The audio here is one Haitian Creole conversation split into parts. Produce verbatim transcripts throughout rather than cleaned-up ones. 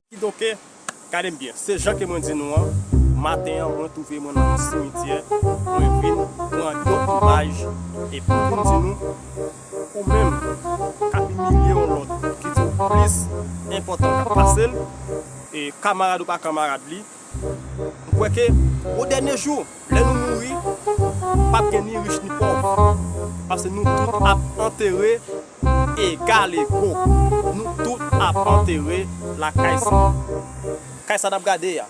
Kidonke, gade m byen, se jan ke mwen di nou an, maten an, mwen twouve mwen nan yon simityè, mwen vin pran yon imaj, e pou vin di nou, ou menm k ap imilye yon lòt, ki di w plis enpòtan k ap pase l, e kamarad ou pa kamarad li, m kwè ke o dènye jou, lè nou mouri, p ap gen ni rich ni pòv. Paske nou tout ap antere egal ego. Nou tout ap antere lakay sa. Kay sa n ap gade a.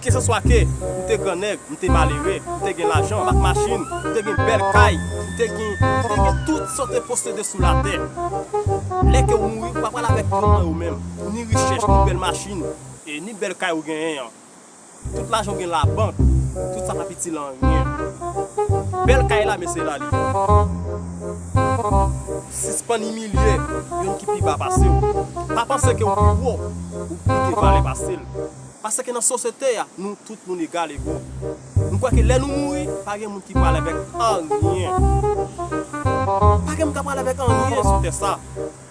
Keseswa ke ou te grannèg, ou te malere, ou te gen lajan, ou t ak machin, ou te gen bèl kay, ou te gen, ou te gen tout sa w te posede sou latè. Lè ke w mouri, ou pa pral avèk yonn nan yo menm. Ni richès, ni bèl machin, e ni bèl kay ou genyen an. Tout lajan w gen labank, tout sa p ap itil anyen. Bèl kay la, men se la li ye. Sispann imilye youn ki pi ba pase w. Pa panse ke w pi wo, ou pi gen valè pase l. Paske nan sosyete a, nou tout moun egal ego. M kwè ke lè nou mouri, pa gen moun ki pral avèk anyen. Pa gen moun k ap pral avèk anyen sou tè sa.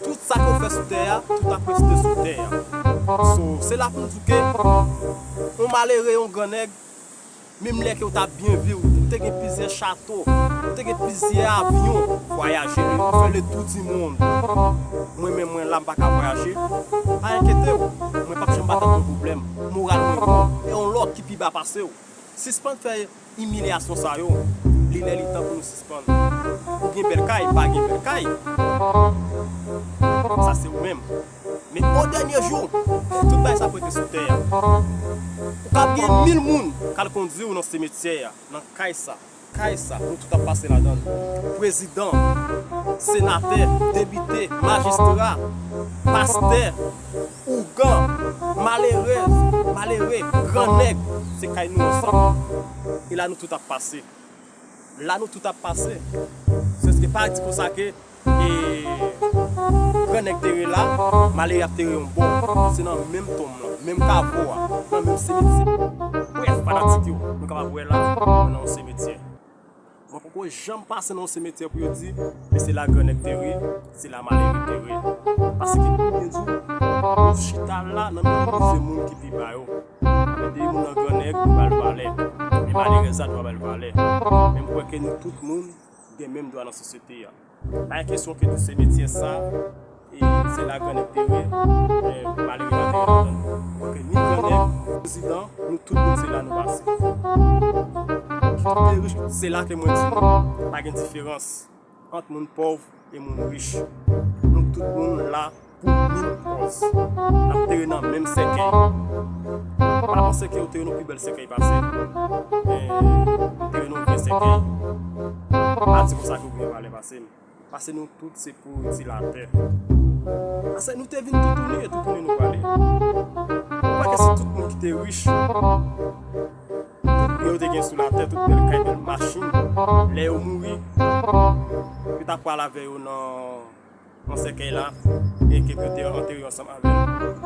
Tout sa ke w fè sou tè a, tout ap reste sou tè a. So, se la pou m di w ke yon malere, yon grannèg, menm lè ke w t ap byen viv, ou te gen plizyè chato, ou te gen plizyè avyon, vwayaje, ou fè le tour du monde. Mwen menm, mwen la, m pa ka vwayaje. Pa enkyete w, mwen p ap janm ba tèt mwen pwoblèm. Moral mwen bon, e yon lòt ki pi ba pase w. Sispann fè imilyasyon sa yo. Li lè li tan pou nou sispann. Ou gen bèl kay, pa gen bèl kay, sa se ou menm. Men o dènye jou, tout bagay sa ap rete sou tè a. Ou ka gen mil moun k al kondui w nan simityè a, nan kay sa. Kay sa, nou tout ap pase ladan l. Prezidan, senatè, depite, majistra, pastè, ougan, malerèz, malere, grannèg, se kay nou ansanm. E la nou tout ap pase. La nou tout ap pase. Se, se pa di konsa ke, e, grannèg tere la, malere ap tere yon bò. Se nan menm tonm lan, menm kavo a, nan menm simityè. Brèf, fanatik yo, nou kapab wè la, nou nan yon simityè. Mwen poko janm pase nan yon simityè pou yo di, men se la grannèg tere, se la malere tere. Paske pou byen di w, nou chita la nan minimize moun ki pi ba yo. Men de moun nan grannèg, nou ba l valè. Men malerèz la, nou pa ba l valè. Men m kwè ke nou tout moun gen menm dwa nan sosyete a. Pa gen kesyon ke di simityè sa, e se la grannèg tere, e malere pa tere ladan l. Paske ni grannèg, prezidan, nou tout moun se la nou pase. Ki te rich, se la ke mwen di nou, pa gen diferans ant moun pòv e moun rich. Nou tout moun la pou menm kòz. N ap tere nan menm sèkèy. Pa panse ke w tere nan pi bèl sèkèy pase m. E m tere nan vye sèkèy. Pa di konsa ke w gen valè pase m. Paske nou tout se pou itilatè. Paske nou te vin toutouni e toutouni nou prale. Ou kwè ke si tout moun ki te rich, tout byen yo te gen sou latè, tout bèl kay, bèl machin, lè yo mouri, yo t ap pral avè yo nan, nan sèkèy la, e ke yo te antere yo ansanm avè l.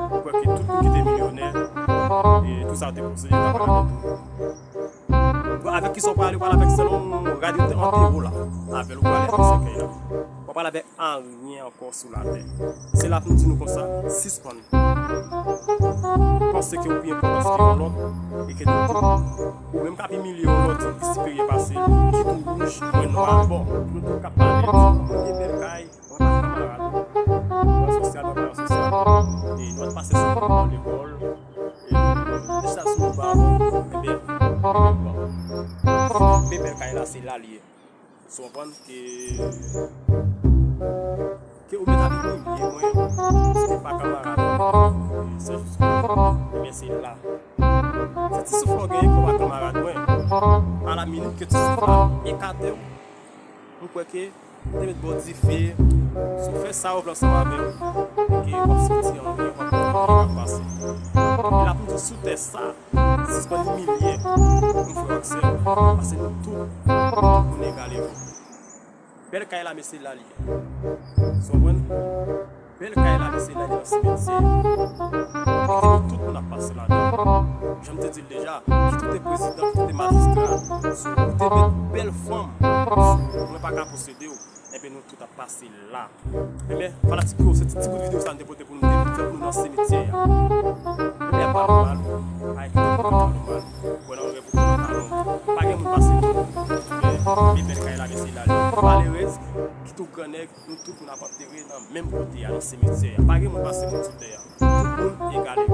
Ou kwè ke tout moun ki te milyonè, e tout sa yo te posede, yo t ap pral avè tou. Bon, avèk kisa w prale? Ou prale avèk sèl yon rad yo te antere w la. Avè l ou prale avèk sèkèy la. Ou pa prale avèk anyen ankò sou latè. Se la pou m di nou konsa, sispann panse ke ou pi enpòtan ke yon lòt, e ke nou tout, ou menm k ap imilye yon lòt, ou pi siperye pase l, kit ou wouj, mwen nwa, bon, nou tout k ap pale, di, mwen gen bèl kay, mwen pa kamarad ou. Mwen sosyal, mwen pa yon sosyal. E nou t pase sou nou nan lekòl. E nou te chita sou nou ba avè w. Ebyen, ebyen, bon. Pi bèl kay la, se la l ye. Ou konprann ke, ke ou mèt ap imilye mwen, se pa kamarad mwen. Se jis ke, ebyen, se la. Se ti souf la w genyen ke w pa kamarad mwen. A la minit ke ti souf la ekate w, m kwè ke ou te mèt ba w dife, si w fè sa w vle ansanm avè m, ke w ap santi anyen, w ap konprann ki ap pase. E la pou m di w sou tè sa, sispann imilye yon frè w ak sè w, paske nou tout, nou tout moun egal ego. Bèl kay la, men se la l ye. Ou konprann? Bèl kay la, men se la l ye nan simityè. Paske nou tout moun ap pase ladan. Jan m te di l deja, kit ou te prezidan, kit ou te majistra, si w te met bèl fanm sou ou, mwen pa ka posede w. Enben, nou tout ap pase la. Enben, fanatik yo, se ti, ti bout videyo sa nou te pote pou nou, te fè pou nou nan simityè a. Enben, pa nòmal, pa ekri pa nòmal. Ou wè nan rèv ou nan talon. Pa gen moun pase nou. Enben, li bèl kay la, mesye la. Malerèz, ki tou grannèg, nou tout pou n ap antere nan menm kote a, nan simityè a. Pa gen moun pase moun sou tè a. Tout moun egale.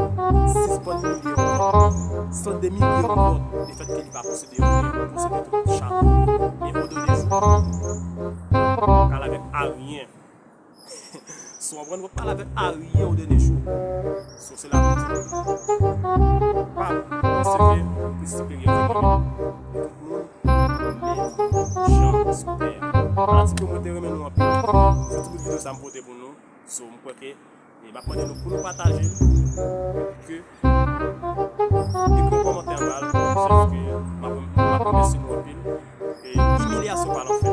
Sispann milye lòt, san de milye lòt, lefètke li pa posede yon tè, posede tout chato. Men o de jou, pral avèk aryen. Si w konprann, w pral avèk aryen o de jou. So, se la pou di. Pa panse ke ou pi siperyè ke lòt. Tout moun menm jan sou tè a. Fanatik yo, mwen te renmen nou anpil. Se ti bout videyo sa m pote pou nou. So, m kwè ke, e m ap mande nou pou nou pataje l, ke ekri yon kòmantè anba l, sèke m ap, m ap remèsye nou anpil. E imilyasyon pa nan fèt.